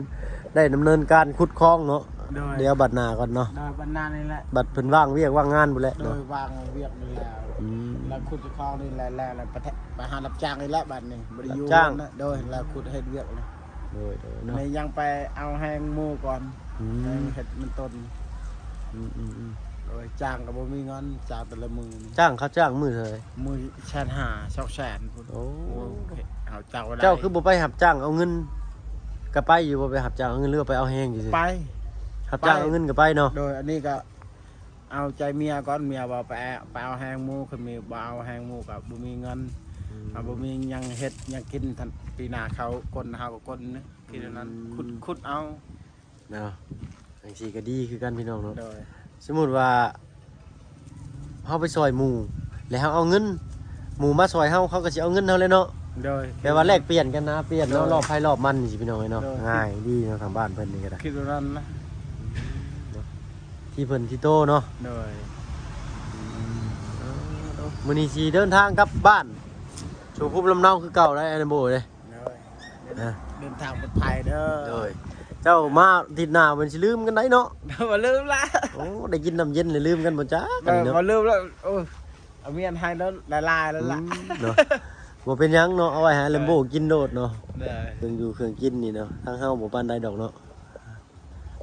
ໄດ້ດຳເນີນການຂຸດຄອງເນາະ. ໂດຍ ດຽວບັດໜ້າກ່ອນເນາະ ໂດຍ ບັດໜ້ານີ້ແຫຼະ ບັດເພິ່ນວ່າງວຽກວ່າງງານພຸ້ນແຫຼະ ໂດຍ ເນາະ ວ່າງວຽກນີ້ແລ້ວ ອືມ ແລ້ວຂຸດຄອງນີ້ແຫຼະ ແລ້ວ ແລ້ວໄປ ໄປຫາຮັບຈ້າງນີ້ແຫຼະ ບັດນີ້ບໍ່ໄດ້ຢູ່ ຮັບຈ້າງນະ. ໂດຍ ແລ້ວຂຸດເຮັດວຽກນີ້ ໂດຍ ໂດຍ ເນາະ ນີ້ຍັງໄປເອົາແຮງໝູ່ກ່ອນ ອືມ ແຮງເຮັດມັນຕົ້ນ ອືມໆໆ ໂດຍ ຈ້າງກໍບໍ່ມີເງິນ ຈ້າງແຕ່ລະມື້ນີ້ ຈ້າງ ເຂົາຈ້າງມື້ເທົ່າໃດ? ມື້ແສນຫ້າ ສອງແສນພຸ້ນ. ໂອ້ ໂອ້ຍ ເຮົາເຈົ້າບໍ່ໄດ້ ເຈົ້າຄືບໍ່ໄປຮັບຈ້າງເອົາເງິນ ກໍໄປຢູ່ບໍ່ ໄປຮັບຈ້າງເອົາເງິນ ຫຼືວ່າໄປເອົາແຮງຊື່ໆ? ໄປ ຮັບຈ້າງເອົາເງິນກໍໄປເນາະ. ໂດຍ ອັນນີ້ກໍເອົາໃຈເມຍກ່ອນ ເມຍວ່າໄປ ໄປເອົາແຮງໝູ່ ຄັນມີ ບໍ່ເອົາແຮງໝູ່ກໍບໍ່ມີເງິນ ອືມ ເຮົາບໍ່ມີຫຍັງເຮັດຫຍັງກິນ ປີໜ້າເຂົາກົ້ນເຮົາກໍກົ້ນ ຄິດແນວນັ້ນ ອືມ ຂຸດ ຂຸດເອົາ ເນາະ ຈັ່ງຊີ້ກໍດີຄືກັນ ພີ່ນ້ອງເນາະ. ໂດຍ ສົມມຸດວ່າເຮົາໄປຊ່ອຍໝູ່ ແລ້ວເຮົາເອົາເງິນ ໝູ່ມາຊ່ອຍເຮົາ ເຂົາກໍຊິເອົາເງິນເຮົາແຫຼະເນາະ. ໂດຍ ແບບວ່າແລກປ່ຽນກັນນະ ປ່ຽນເນາະ ໂດຍ ລອບໃຜລອບມັນ ຈັ່ງຊີ້ ພີ່ນ້ອງເອີຍເນາະ. ໂດຍ ງ່າຍດີເນາະ ທາງບ້ານເພິ່ນນີ້ກໍໄດ້ ຄິດວ່ານັ້ນນະ ເນາະ ທີ່ເພິ່ນທີ່ໂຕເນາະ. ໂດຍ ອືມ ມື້ນີ້ຊິເດີນທາງກັບບ້ານ ສູ່ພູມລຳເນົາຄືເກົ່າໄດ໋ ອ້າຍແລມໂບເດ້. ໂດຍ ເດີນທາງປອດໄພເດີ. ໂດຍ ເຈົ້າມາອາທິດໜ້າເພິ່ນຊິລືມກັນໄດ໋ເນາະ. ບໍ່ລືມລະ ໂອ້ ໄດ້ກິນນ້ຳເຢັນແລ້ວລືມກັນບໍ່ຈັກ ເອີ ອັນນີ້ເນາະ ບໍ່ລືມລະ. ໂອ້ ເອົາມຽນໃຫ້ແລ້ວຫຼາຍໆແລ້ວລະ ອືມ ເນາະ ບໍ່ເປັນຫຍັງເນາະ ເອົາໄວ້ໃຫ້ແລມໂບກິນໂລດເນາະ. ໂດຍ ເຄື່ອງຢູ່ເຄື່ອງກິນນີ້ເນາະ ທາງເຮົາບໍ່ປານໃດດອກເນາະ.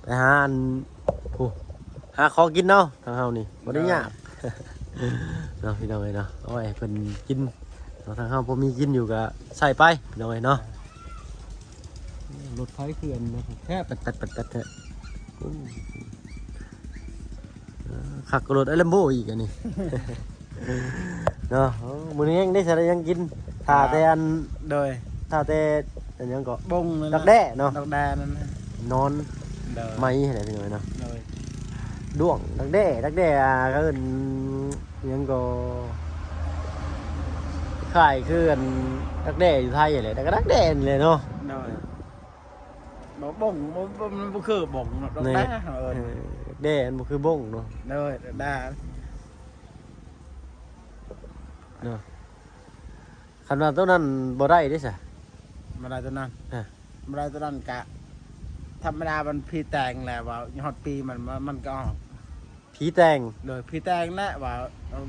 ໄປຫາອັນ ໂອ້ ຫາຂໍກິນເອົາ ທາງເຮົານີ້ບໍ່ໄດ້ຍາກ ໂດຍ ເນາະ ພີ່ນ້ອງເອີຍເນາະ. ເອົາໄວ້ໃຫ້ເພິ່ນກິນເນາະ ທາງເຮົາພໍມີກິນຢູ່ກໍໃຊ້ໄປ ພີ່ນ້ອງເອີຍເນາະ. ລົດໄຟຄືອັນແທ້ ແປັດໆໆແທ້. ໂອ້ ເອີ ຄັກກວ່າລົດໄອ້ແລມໂບອີກອັນນີ້ ເນາະ. ໂອ້ ມື້ນີ້ຍັງໄດ້ສາໄດ້ຫຍັງກິນ ຖ້າແຕ່ອັນ ໂດຍ ຖ້າແຕ່ອັນຫຍັງເກາະ ບົງນັ້ນ ດັກແດ້ເນາະ ດັກແດ້ນັ້ນນະ ນອນ ໂດຍ ໄມ້ຫັ້ນແຫຼະ ພີ່ນ້ອງເນາະ. ໂດຍ ດ້ວງ ດັກແດ້ ດັກແດ້ ອ່າ ເຂົາເອີ້ນຫຍັງເກາະ ຄ້າຍຄືອັນດັກແດ້ຢູ່ໄທຫັ້ນແຫຼະ ແຕ່ກໍດັກແດ້ນີ້ແຫຼະເນາະ. ໂດຍ ບໍ່ບົງ ບໍ່ ບໍ່ ມັນບໍ່ຄືບົງເນາະ ດັກແດ້ ເອີ ເອີ ດັກແດ້ມັນບໍ່ຄືບົງເນາະ. ໂດຍ ດັກແດ້ ເນາະ. ຄັນວ່າໂຕນັ້ນບໍ່ໄດ້ເດ້ຊະ ບໍ່ໄດ້ໂຕນັ້ນ ຮະ ບໍ່ໄດ້ໂຕນັ້ນກະທຳມະດາ ມັນຜີແຕ່ງແຫຼະ ວ່າຮອດປີມັນ ມັນ ມັນກໍອອກ ຜີແຕ່ງ. ໂດຍ ຜີແຕ່ງແຫຼະ ວ່າ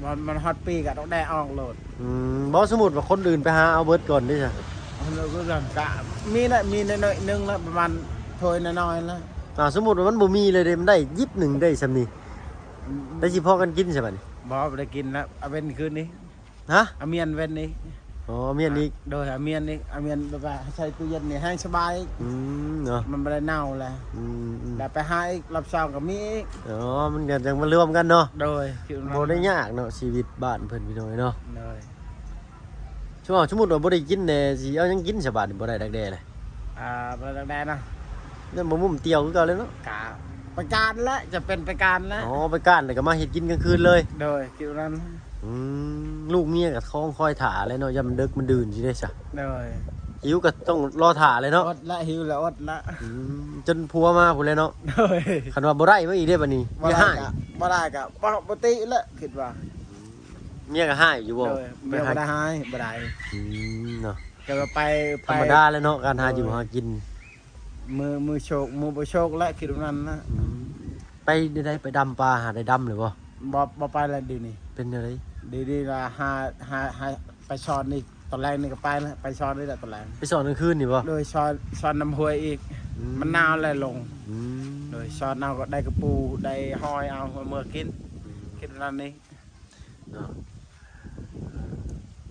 ມັນ ມັນຮອດປີກະຕ້ອງໄດ້ອອກໂລດ. ອືມ ບໍ່ ສົມມຸດວ່າຄົນອື່ນໄປຫາເອົາເບິດກ່ອນເດ້ຊະ ເອົາໂລດກະມີແຫຼະ ມີໜ້ອຍໆໜຶ່ງລະ ປະມານຖ້ວຍນ້ອຍໆລະ. ອ່າ ສົມມຸດວ່າມັນບໍ່ມີເລີຍເດ້ ມັນໄດ້ຢິບໜຶ່ງໄດ້ຊ່ຳນີ້ ອືມ ໄດ້ຊິພໍກັນກິນຊະບັດນີ້? ບໍ່ ບໍ່ໄດ້ກິນລະ ອາເວັນຄືນນີ້ ຮະ ອາມຽນເວັນນີ້. ອໍ ອາມຽນອີກ ໂດຍ ອາມຽນອີກ ອາມຽນແບບວ່າໃສ່ຕູ້ເຢັນນີ້ແຮງສະບາຍ ອືມ ເນາະ ມັນບໍ່ໄດ້ເນົ່າແຫຼະ ອືມໆ ແລ້ວໄປຫາອີກ ລອບສອງກໍມີອີກ. ອໍ ມັນກໍຈັ່ງມາລວມກັນເນາະ. ໂດຍ ບໍ່ໄດ້ຍາກເນາະ ຊີວິດບ້ານເພິ່ນ ພີ່ນ້ອງເອີຍເນາະ. ໂດຍ ສົມມຸດວ່າບໍ່ໄດ້ກິນແດ່ຊິເອົາຫຍັງກິນຊະບາດນີ້ ບໍ່ໄດ້ດັກແດ້ເລີຍ. ອ່າ ບໍ່ໄດ້ດັກແດ້ນະ ຍັງບໍ່ມຸມຕຽວຄືເກົ່າເລີຍເນາະ. ກະໄປການແຫຼະ ຈະເປັນໄປການແຫຼະ. ອໍ ໄປການແລ້ວກໍມາເຮັດກິນກາງຄືນເລີຍ. ໂດຍ ຄິດວ່ານັ້ນ. ອືມ ລູກເມຍກໍຄອງຄອຍຖ້າແຫຼະເນາະ ຢ້ານມັນເດິກມັນດື່ນຊິເດ້ຊະ. ໂດຍ ຫິວກໍຕ້ອງລໍຖ້າແຫຼະເນາະ. ອົດລະ ຫິວລະ ອົດລະ. ອືມ ຈົນຜົວມາພຸ້ນແຫຼະເນາະ. ໂດຍ ຄັນວ່າບໍ່ໄດ້ມາອີກເດ້ບັດນີ້ ບໍ່ໄດ້ກໍ ບໍ່ໄດ້ກໍປົກກະຕິແຫຼະ ຄິດວ່າ. ເມຍກໍຮ້າຍຢູ່ບໍ່? ໂດຍ ເມຍບໍ່ໄດ້ຮ້າຍ ບໍ່ໄດ້. ອືມ ເນາະ ແຕ່ວ່າໄປ ທຳມະດາແຫຼະເນາະ ການຫາຢູ່ຫາກິນ ມື້ ມື້ໂຊກ ມື້ບໍ່ໂຊກແຫຼະ ຄິດວ່ານັ້ນນະ. ອືມ ໄປໄດ້ ໄປດຳປາ ຫາໄດ້ດຳຫຼືບໍ່? ບໍ່ ບໍ່ໄປແລ້ວດຽວນີ້ ໄປ ປັນຈັ່ງໃດ? ດີໆລະ ຫາ ຫາ ຫາໄປສອນອີກ ຕອນແລງນີ້ກໍໄປລະ ໄປສອນນີ້ແຫຼະຕອນແລງ. ໄປສອນກາງຄືນນີ້ບໍ່? ໂດຍ ສອນ ສອນນ້ຳຫ້ວຍອີກ. ອືມ ມັນໜາວແລ້ວລົງ. ອືມ ໂດຍ ສອນເອົາກໍໄດ້ກະປູ ໄດ້ຫອຍເອົາເມືອກິນ. ອືມ ກິນນັ້ນນີ້ເນາະ.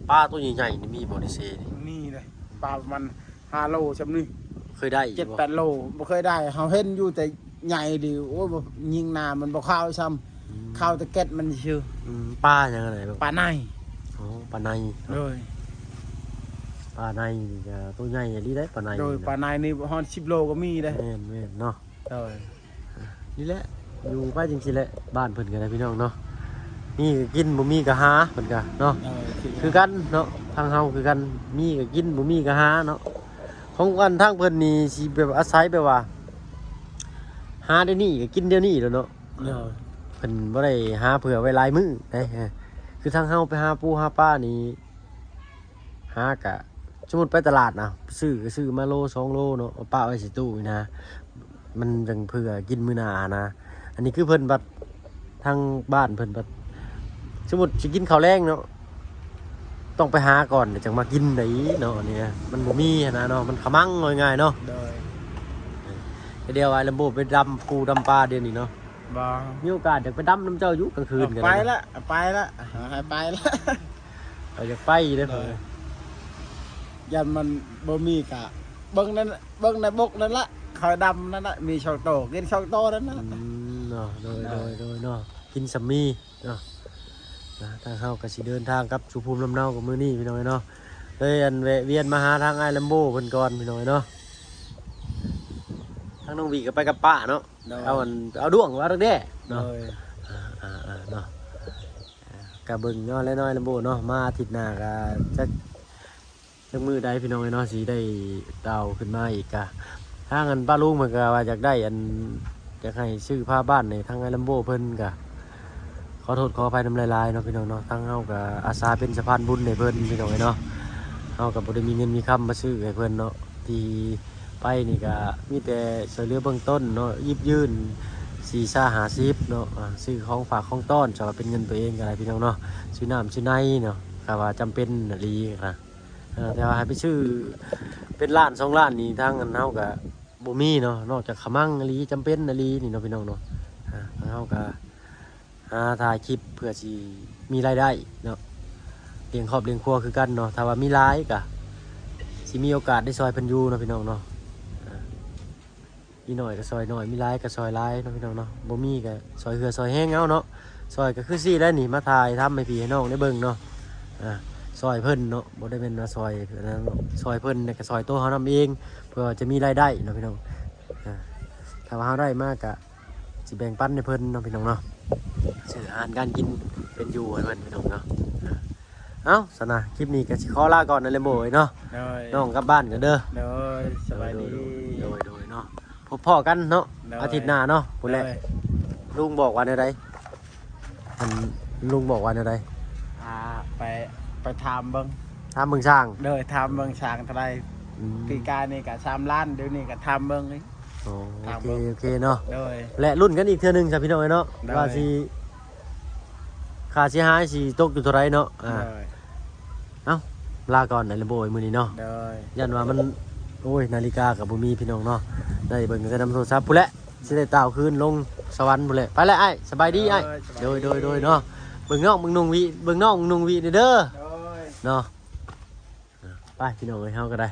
ປາໂຕໃຫຍ່ໆນີ້ມີບໍ່ໃນເຊນີ້? ມີເດ້ ປາປະມານຫ້າໂລຊ່ຳນີ້. ເຄີຍໄດ້ຢູ່ບໍ່? ເຈັດແປດໂລ ບໍ່ເຄີຍໄດ້. ເຮົາເຫັນຢູ່ແຕ່ໃຫຍ່ດີ ໂອ້ຍ ຍິງໜ້າມັນບໍ່ເຂົ້າຊ້ຳ. ອືມ ເຂົ້າແຕ່ເກັດມັນຊື່. ອືມ ປາຫຍັງອັນໃດ? ປາໄນ. ອໍ ປາໄນເນາະ. ໂດຍ ປາໄນນີ້ກະໂຕໃຫຍ່ອີ່ຫຼີໄດ໋ ປາໄນ. ໂດຍ ນີ້ນະ ປາໄນນີ້ຮອດສິບໂລກໍມີເດ້. ແມ່ນໆເນາະ. ໂດຍ ນີ້ແຫຼະ ຢູ່ໄປຈັ່ງຊີ້ແຫຼະ ບ້ານເພິ່ນກໍໄດ້ພີ່ນ້ອງເນາະ. ມີກໍກິນ ບໍ່ມີກໍຫາ ເພິ່ນກໍເນາະ. ໂດຍ ຄືກັນເນາະ ທາງເຮົາຄືກັນ ມີກໍກິນ ບໍ່ມີກໍຫາເນາະ. ຂອງອັນທາງເພິ່ນນີ້ຊິແບບອາໄສແບບວ່າ ຫາດຽວນີ້ກໍກິນດຽວນີ້ແຫຼະເນາະ. ໂດຍ ເພິ່ນບໍ່ໄດ້ຫາເຜື່ອໄວ້ຫຼາຍມື້ເດ້. ຄືທາງເຮົາໄປຫາປູຫາປານີ້ ຫາກະ ສົມມຸດໄປຕະຫຼາດນະ ຊື້ກໍຊື້ມາໂລສອງໂລເນາະ ມາປະໄວ້ໃສ່ຕູ້ນີ້ນະ ມັນຈັ່ງເຜື່ອກິນມື້ໜ້ານະ. ອັນນີ້ຄືເພິ່ນບັດ ທາງບ້ານເພິ່ນບັດ ສົມມຸດຊິກິນເຂົ້າແລງເນາະ ຕ້ອງໄປຫາກ່ອນ ແລ້ວຈັ່ງມາກິນໄດ້ເນາະ. ອັນນີ້ມັນບໍ່ມີຫັ້ນນະເນາະ ມັນຂະມັງ ເວົ້າງ່າຍໆເນາະ. ໂດຍ ແຕ່ດຽວອ້າຍລຳໂບໄປດຳປູດຳປາດຽວນີ້ເນາະ. ບໍ່ ມີໂອກາດຢາກໄປດຳນຳເຈົ້າຢູ່ກາງຄືນກໍໄດ້. ໄປລະ ໄປລະ ໃຫ້ໄປລະ ຂ້ອຍຢາກໄປເດ້. ໂດຍ ຢ້ານມັນບໍ່ມີກະເບິ່ງນັ້ນ ເບິ່ງໃນບົກນັ້ນລະ ຂ້ອຍດຳນັ້ນລະ ມີສອງໂຕ ກິນສອງໂຕນັ້ນລະ. ອືມ ເນາະ ໂດຍ ໂດຍ ໂດຍ ໂດຍເນາະ ກິນສ່ຳມີເນາະ. ນະ ທາງເຮົາກໍຊິເດີນທາງກັບສູ່ພູມລຳເນົາກັບມື້ນີ້ພີ່ນ້ອງເອີຍເນາະ. ເລີຍອັນແວະວຽນມາຫາທາງອ້າຍລຳໂບເພິ່ນກ່ອນພີ່ນ້ອງເອີຍເນາະ. ທາງນ້ອງຫວີກໍໄປກັບປ້າເນາະ. ໂດຍ ເອົາອັນ ເອົາດ້ວງວ່າແດ່ເນາະ. ໂດຍ ອ່າໆໆເນາະ ອ່າ ກະເບິ່ງເນາະ ແລະນ້ອຍລຳໂບເນາະ ມາອາທິດໜ້າກະຈັກ ຈັກມື້ໃດພີ່ນ້ອງເອີຍເນາະ ຊິໄດ້ເຕົາຂຶ້ນມາອີກ. ກະທາງອັນປ້າລຸງເພິ່ນກະວ່າຢາກໄດ້ອັນ ຢາກໃຫ້ຊື້ຜ້າບ້ານໃຫ້ທາງອ້າຍລຳໂບເພິ່ນ. ກະຂໍໂທດຂໍອະໄພນຳຫຼາຍໆເນາະພີ່ນ້ອງເນາະ ທາງເຮົາກະອາສາເປັນສະພານບຸນໃຫ້ເພິ່ນພີ່ນ້ອງເອີຍເນາະ. ເຮົາກະບໍ່ໄດ້ມີເງິນມີຄຳມາຊື້ໃຫ້ເພິ່ນເນາະ ທີ່ ໄປນີ້ກະມີແຕ່ຊ່ວຍເຫຼືອເບື້ອງຕົ້ນເນາະ ຢິບຢືມສີ່ຊາຫ້າສິບເນາະ ອ່າ ຊື້ຂອງຝາກຂອງຕ້ອນ ສຳລັບເປັນເງິນຕົວເອງກໍໄດ້ພີ່ນ້ອງເນາະ ຊື້ນ້ຳຊື້ໃນເນາະ ຖ້າວ່າຈຳເປັນອີ່ຫຼີນະ. ເອີ ແຕ່ວ່າໃຫ້ໄປຊື້ເປັນລ້ານສອງລ້ານນີ້ ທາງອັນເຮົາກະບໍ່ມີເນາະ ນອກຈາກຂະມັງອີ່ຫຼີ ຈຳເປັນອີ່ຫຼີນີ້ເນາະພີ່ນ້ອງເນາະ. ອ່າ ທາງເຮົາກະ ຫາຖ່າຍຄລິບເພື່ອຊິມີລາຍໄດ້ເນາະ ລ້ຽງຄອບລ້ຽງຄົວຄືກັນເນາະ. ຖ້າວ່າມີຫຼາຍກະຊິມີໂອກາດໄດ້ຊ່ອຍເພິ່ນຢູ່ເນາະພີ່ນ້ອງເນາະ. ອ່າ ມີໜ້ອຍກະຊ່ອຍໜ້ອຍ ມີຫຼາຍກະຊ່ອຍຫຼາຍເນາະພີ່ນ້ອງເນາະ. ບໍ່ມີກະຊ່ອຍເຫື່ອຊ່ອຍແຮງເອົາເນາະ. ຊ່ອຍກະຄືຊີ້ແຫຼະນີ້ ມາຖ່າຍທຳໃຫ້ພີ່ໃຫ້ນ້ອງໄດ້ເບິ່ງເນາະ. ອ່າ ຊ່ອຍເພິ່ນເນາະ ບໍ່ໄດ້ແມ່ນວ່າຊ່ອຍອັນນັ້ນເນາະ ຊ່ອຍເພິ່ນແລ້ວກະຊ່ອຍໂຕເຮົານຳເອງ ເພື່ອວ່າຈະມີລາຍໄດ້ເນາະພີ່ນ້ອງ. ອ່າ ຖ້າວ່າເຮົາໄດ້ມາກະ ຊິແບ່ງປັນໃຫ້ເພິ່ນເນາະພີ່ນ້ອງເນາະ ຊື້ອາຫານການກິນເປັນຢູ່ໃຫ້ເພິ່ນພີ່ນ້ອງເນາະ. ເອົ້າ ຊັ້ນນະ ຄລິບນີ້ກໍຊິຂໍລາກ່ອນນະ ແລມໂບເອີຍເນາະ. ໂດຍ ນ້ອງກັບບ້ານກັນເດີ. ໂດຍ ສະບາຍດີ. ໂດຍ ໂດຍ ໂດຍເນາະ ພົບພໍ້ກັນເນາະ. ໂດຍ ອາທິດໜ້າເນາະ ພຸ້ນແຫຼະ. ໂດຍ ລຸງບອກວ່າແນວໃດ? ອັນລຸງບອກວ່າແນວໃດ? ອ່າ ໄປ ໄປຖາມເບິ່ງ ຖາມເບິ່ງຊ່າງ. ໂດຍ ຖາມເບິ່ງຊ່າງເທົ່າໃດ. ອືມ ປີກາຍນີ້ກໍສາມລ້ານ ດຽວນີ້ກໍຖາມເບິ່ງອີກ. ອໍ ໂອເຄ ໂອເຄເນາະ. ໂດຍ ແລະລຸ້ນກັນອີກເທື່ອໜຶ່ງຊະພີ່ນ້ອງເອີຍເນາະ. ໂດຍ ວ່າຊິ ຄ່າເສຍຫາຍຊິຕົກຢູ່ເທົ່າໃດເນາະ. ອ່າ ໂດຍ ເອົ້າ ລາກ່ອນນະ ແລມໂບເອີຍ ມື້ນີ້ເນາະ. ໂດຍ ຢ້ານວ່າມັນ ໂອ້ຍ ນາລິກາກໍບໍ່ມີພີ່ນ້ອງເນາະ ໄດ້ເບິ່ງແຕ່ນຳໂທລະສັບພຸ້ນແຫຼະ. ຊິໄດ້ຕ່າວຄືນລົງສະຫວັນພຸ້ນແຫຼະ. ໄປແຫຼະອ້າຍ ສະບາຍດີອ້າຍ. ໂດຍ ໂດຍ ໂດຍ ໂດຍເນາະ. ເບິ່ງນ້ອງເບິ່ງນຸ່ງວິ ເບິ່ງນ້ອງເບິ່ງນຸ່ງວິແດ່ເດີ. ໂດຍ ເນາະ. ໄປພີ່ນ້ອງເອີຍ ເຮົາກໍໄດ້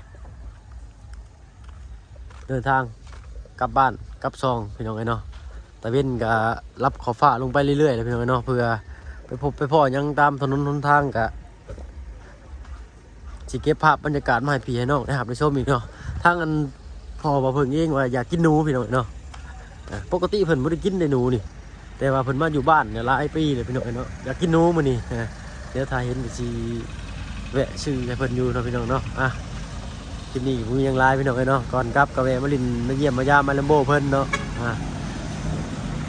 ເດີນທາງກັບບ້ານກັບຊ່ອງພີ່ນ້ອງເອີຍເນາະ. ຕາເວັນກໍລັບຂອບຟ້າລົງໄປເລື້ອຍໆແລ້ວພີ່ນ້ອງເອີຍເນາະ ເພື່ອໄປພົບໄປພໍ້ຫຍັງຕາມຖະໜົນຫົນທາງ ກໍຊິເກັບພາບບັນຍາກາດມາໃຫ້ພີ່ໃຫ້ນ້ອງໄດ້ຮັບໄດ້ຊົມອີກເນາະ. ທາງອັນພໍ່ບ່າວເຜິ້ງເອງວ່າຢາກກິນໜູພີ່ນ້ອງເອີຍເນາະ. ອ່າ ປົກກະຕິເພິ່ນບໍ່ໄດ້ກິນເດ້ໜູນີ້ ແຕ່ວ່າເພິ່ນມາຢູ່ບ້ານນີ້ຫຼາຍປີແລ້ວພີ່ນ້ອງເອີຍເນາະ. ຢາກກິນໜູມື້ນີ້ ດຽວຖ້າເຫັນກໍຊິແວະຊື້ໃຫ້ເພິ່ນຢູ່ເນາະພີ່ນ້ອງເນາະ. ອ່ະ ຄລິບນີ້ບໍ່ມີຫຍັງຫຼາຍພີ່ນ້ອງເອີຍເນາະ ກ່ອນກັບກໍແວະມາຫຼິ້ນມາຢ້ຽມມາຢາມອ້າຍແລມໂບເພິ່ນເນາະ. ອ່າ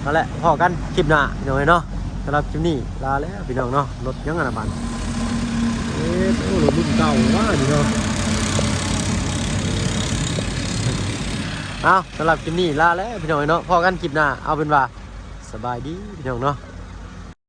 ເອົາລະ ພໍ້ກັນຄລິບໜ້າພີ່ນ້ອງເອີຍເນາະ. ສຳລັບຄລິບນີ້ລາແລ້ວພີ່ນ້ອງເນາະ. ລົດຫຍັງອັນນະບາດ ເອີ ໂອ້ ລົດລຸ້ນເກົ່າວ່ານີ້ເນາະ. ເອົາ ສຳລັບຄລິບນີ້ລາແລ້ວພີ່ນ້ອງເອີຍເນາະ. ພໍ້ກັນຄລິບໜ້າ ເອົາເປັນວ່າສະບາຍດີພີ່ນ້ອງເນາະ.